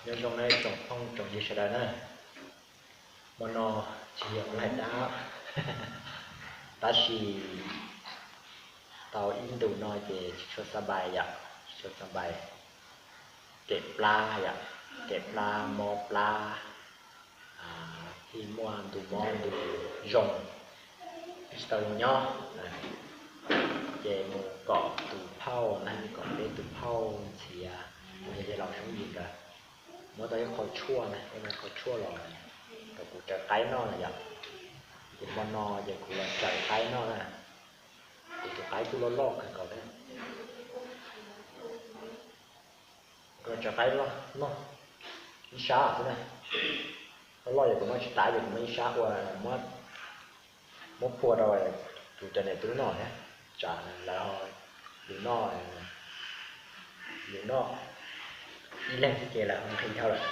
Nyob zoo nawb tsoom phooj tsoom ywg sawv daws na. Hmo no tsis yog laij dab, tab sis tau ib ntus no ces tsis tshua xab npais yom, tsis tshua xab npais. Kem plab yom, kem plab mob plab, thiaj muaj ntu mob ntu zoo, tsis tau zoo nyob. Ces mus kom tus phauj na, kom peb tus phauj ntxhiav, yog yawg laus Soob Yim nkawd muab tau ib qho tshuaj na, muab tau ib qho tshuaj los kom kuv tsaws qaib noj na yom. Ces hmo no ces kuv los tsaws qaib noj na. Kuv tus qaib kuj loj loj kawg nkaus thiab. Kuv los tsaws qaib noj ib sab xwb na. Loj loj ces kuv noj tsis tas ces kuv muab ib sab ua, muab phua rau kuv cov niam tub noj thiab, tsam lawv ho, yus noj, yus noj ib leeg xwb ces lawv ho nqhis dhau lawm.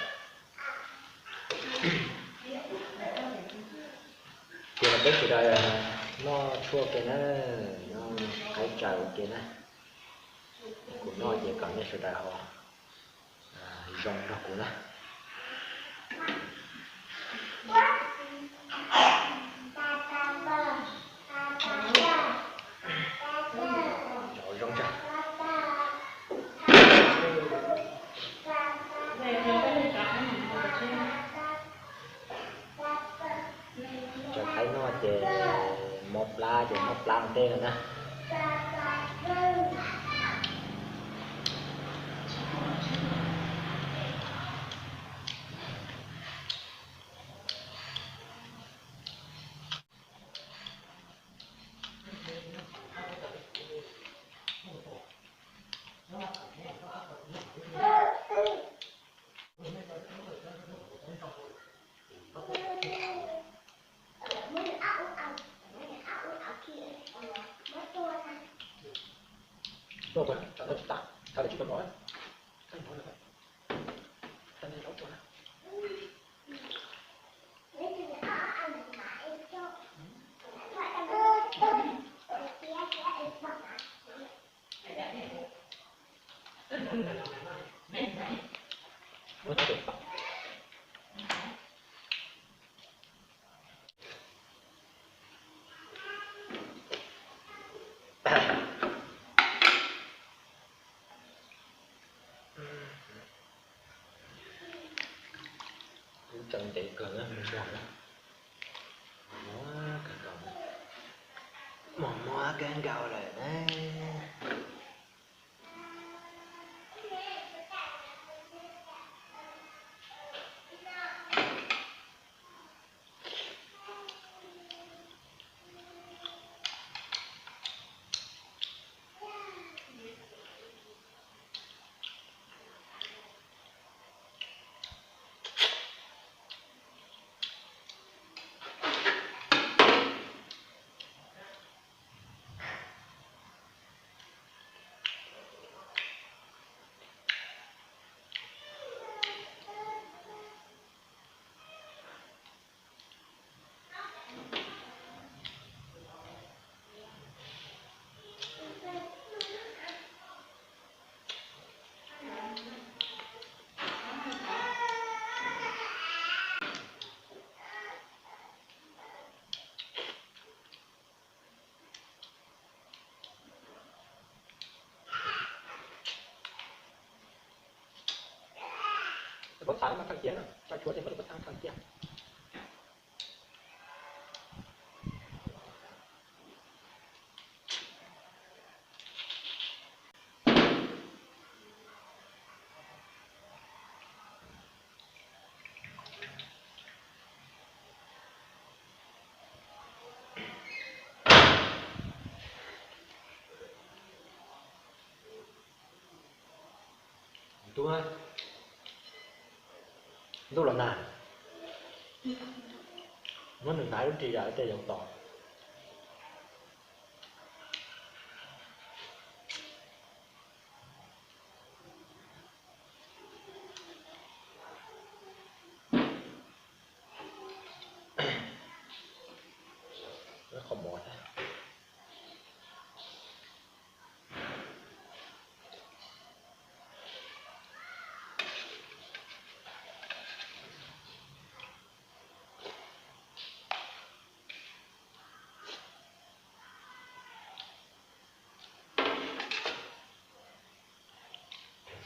Ces los peb sawv daws noj tshuaj ke na, noj qaib tsaws ua ke na. Kuv noj ces kom nej sawv daws ho zoo nrog kuv na. Zoo tsawg. Tsaws qaib noj ces mob plab ces mob plab ua ntej no na. Lub tsev ntev kawg na, muag na. Muag kawg nkaus, muag muag kawg nkaus lawm na. Pob txha mas kheev tiag na, tso tshuav ces muab tus pob txha kheev tiag. Ntuj, ntuj los nag, muab nws hnav lub ris yam tej yoov tos. Qhov mov thiab.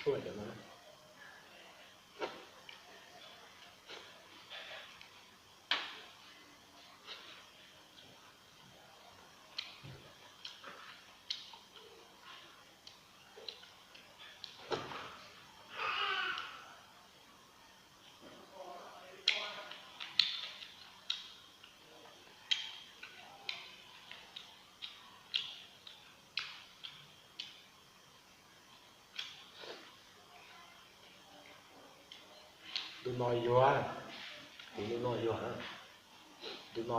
Ua cov no. Ntu no yuag, kuv ntu no yuag, ntu no.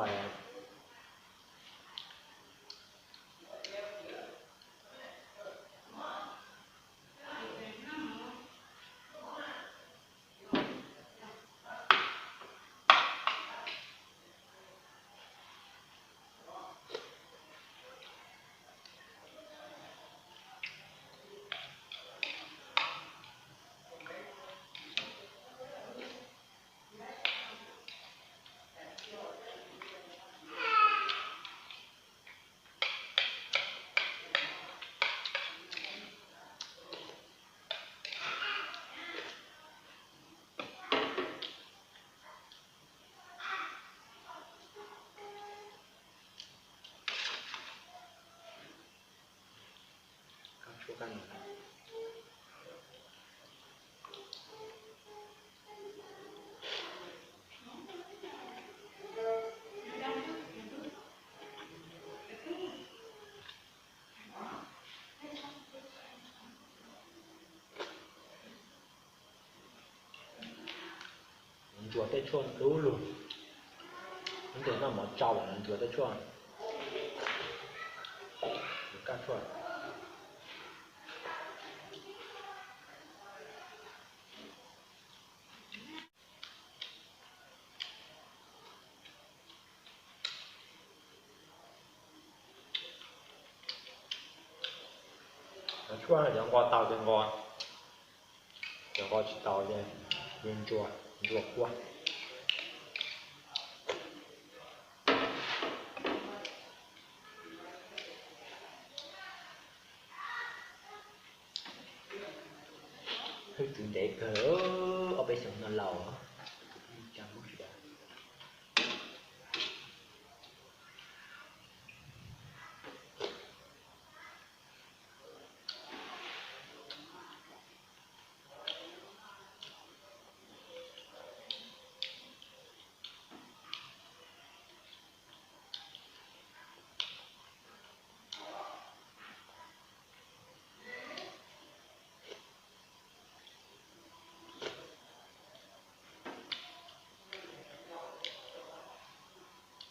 Ntsuas tej tshuaj dub lug, ntawm noj mov tsau los ntsuas tej tshuaj, kaj tshuaj. Cov tshuaj cov nqos tau ces nqos, cov nqos tsis tau ces ntsuas, ntsuas quaj. Hwj txwv ntev kawg, ob peb xyoos no laus.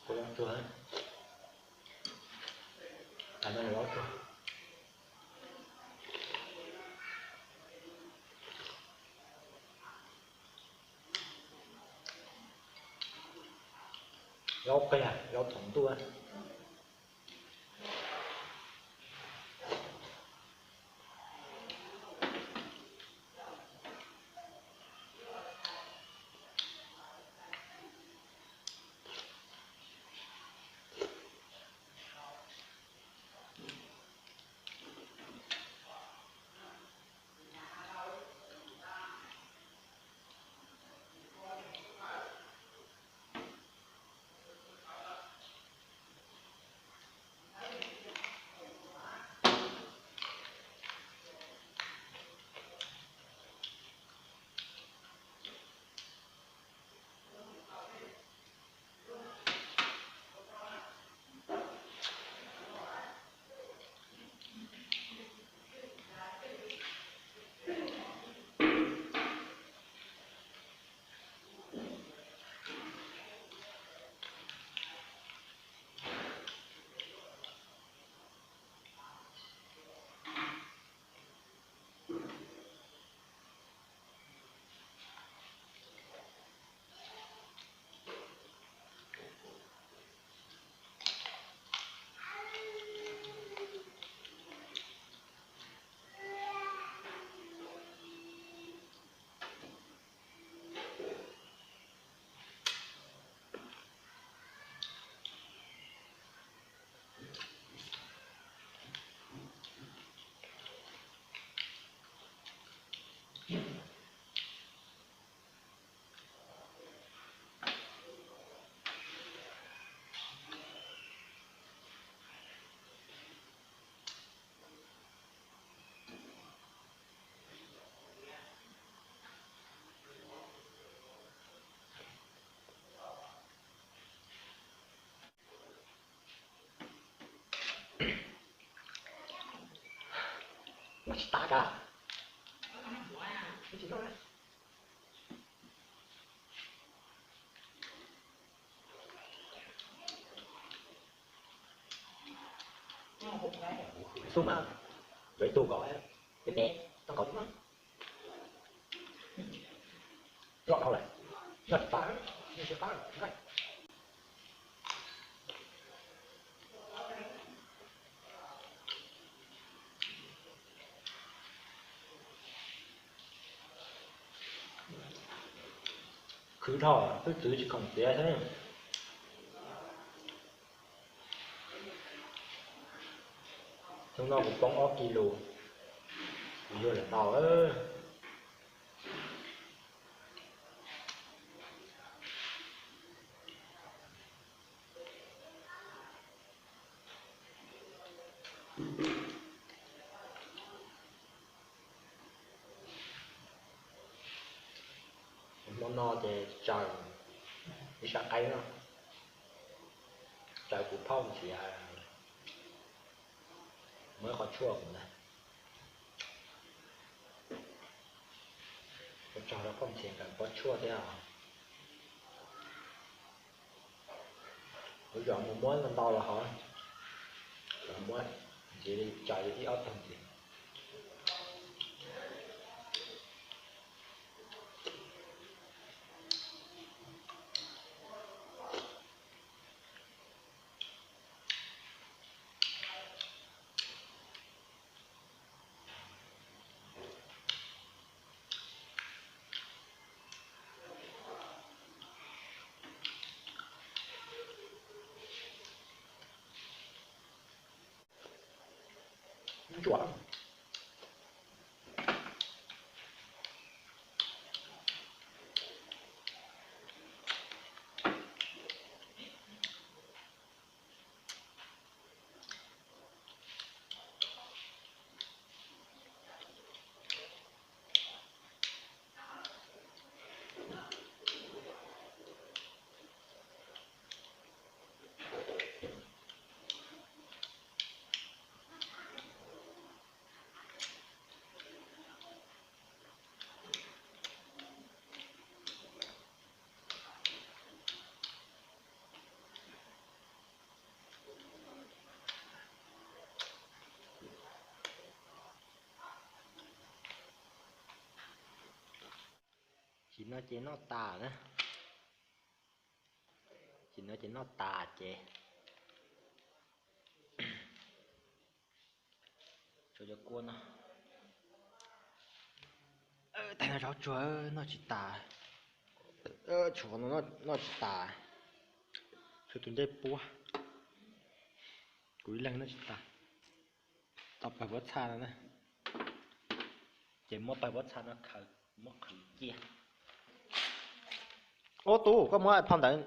Kuv los tsuag, tas no los tsuag. Zaub qias, zaub thaum ntuj. Tsis tas ka. Xub mas, yuav ib tug nkaus, peb peb tau nkaus xwb. Loj dhau lawm, noj tsis tau, noj tsis tau. Khwv dhau, twb txwv tsis khoom txiav xwb. Hnub no kuv poob ob kis lus, kuv yuag lawm ntau. Hmo no ces tsaws ib sab qaib no, tsaws kuv phauj ntxiv muab ib qho tshuaj kuv ntag. Ua tsaug rau phauj ntxiv nkawd pob tshuaj thiab os. Kuv zom mus muab ntau los hov, muab ntxiv li tsaws li ib ob tug ntxiv. Tsis no ces noj tas na. Tsis no ces noj tas ces tshuav cov kua no. Tais no zov tsuag noj tsis tas. Tshuav no noj tsis tas. Tshuav tus ncej puab. Kuv ib leeg noj tsis tas. Tau pawg pob txha no na. Ces muab pawg pob txha no khaws, muab qhwv cia. Ub tub, koj muab phau ntawv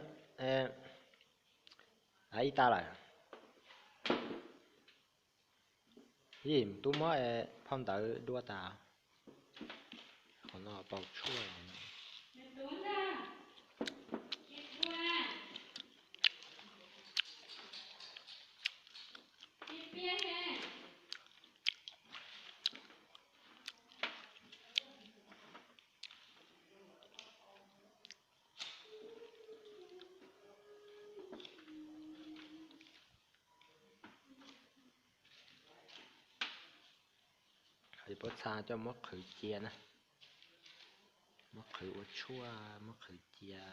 ib tas lawm. Tub muab phau ntawv dua tas. Qhov no pau tshuaj. Qhwv pob txha coj muab qhwv cia na. Muab qhwv ua tshuaj, muab qhwv cia.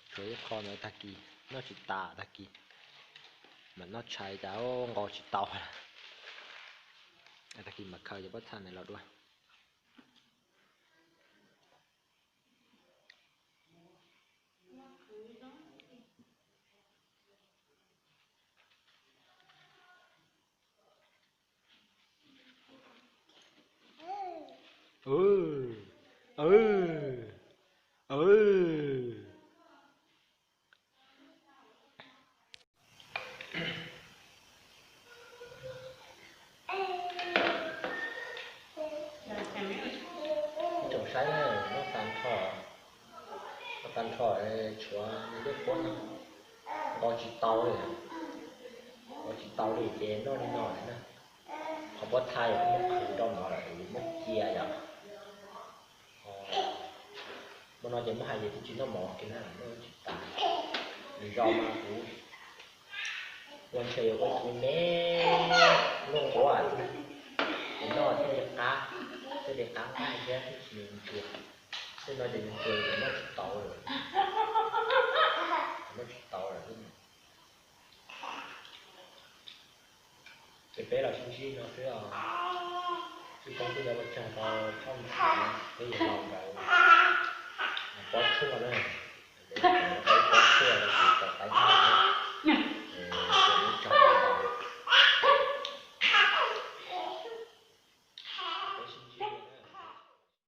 Tshuav ib qho ntawd tag kis noj tsis tas tag kis, mam noj tshais cas nqos tsis tau. Tag kis mam khaws cov pob txha ntawd los dua. Tsoom saib, muab tag nrho, muab tag nrho, tshuav me lub pob no ntaus tsis tau li, ntaus tsis tau li ces noj li no na. Qhov pob thaij yog muab qhwv rau no lawm, muab cia yom. Hmo no ces muab hais tias twb tsis noj mov kiag na, noj tsis tas. Nws zoo mas kuv ua ntshe yuav ua tus me me noj nquav, noj thiaj li qab, thiaj li qab nqaij thiab thiaj tsis ntsuag. Tej no ces ntsuag ces noj tsis tau lawm, noj tsis tau lawm. Ces peb los sib ntsib no xwb os. Tsis tau twb yog ua tsaug rau thaum ntawd peb yuav los ntawd pob tshuaj na.